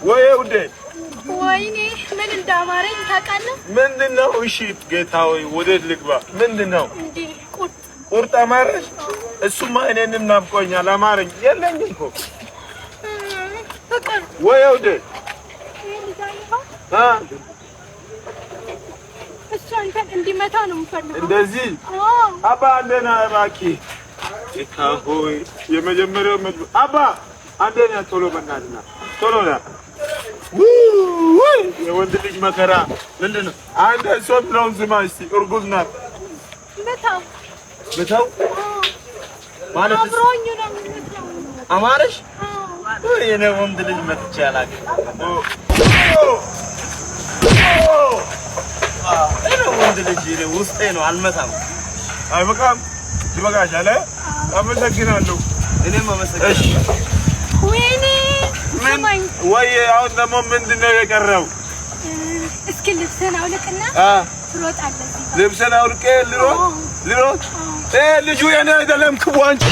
ወይ ውዴ። ወይኔ ምን እንዳማረኝ ታውቃለህ? ምንድን ነው? እሺ ጌታ ሆይ ወዴት ልግባ? ምንድን ነው? እንዲህ ቁርጥ። ቁርጥ አማረሽ? እሱማ እኔንም ናፍቆኛል። አማረኝ። የለኝም እኮ። ፍቅር። ወይ ውዴ። ይሄ ልጅ አየኸው? አ? እሱ አንተን እንዲመታ ነው የምፈልገው። እንደዚህ? አዎ። አባ አንዴና እባክህ። ጌታ ሆይ የመጀመሪያው መድብ አባ አንዴና ቶሎ በእናትህ ና፣ ቶሎ ና። ውይ የወንድ ልጅ መከራ። ምንድን ነው? አንተ እሷ ብለውን ስማ እስኪ፣ እርጉዝ ናት። መታው። ብተው ማለት አብሮኝ ነው የሚመስለው። አማረሽ? አዎ። የኔ ወንድ ልጅ መጥቼ አላውቅም። እኔ ወንድ ልጅ እኔ ውስጤ ነው፣ አልመታም። አይበቃም? ይበቃሻል። አመሰግናለሁ። እኔም አመሰግናለሁ። ወይኔ ስማኝ። ወይ አሁን ደግሞ ምንድን ነው የቀረው? እስኪ ልብስህን አውልቅና ትሮጣለህ እዚህ ጋር። ልብስን አውልቄ ልሮጥ? ልሮጥ? ልጁ የኔ አይደለም። ክቡ አንቺ።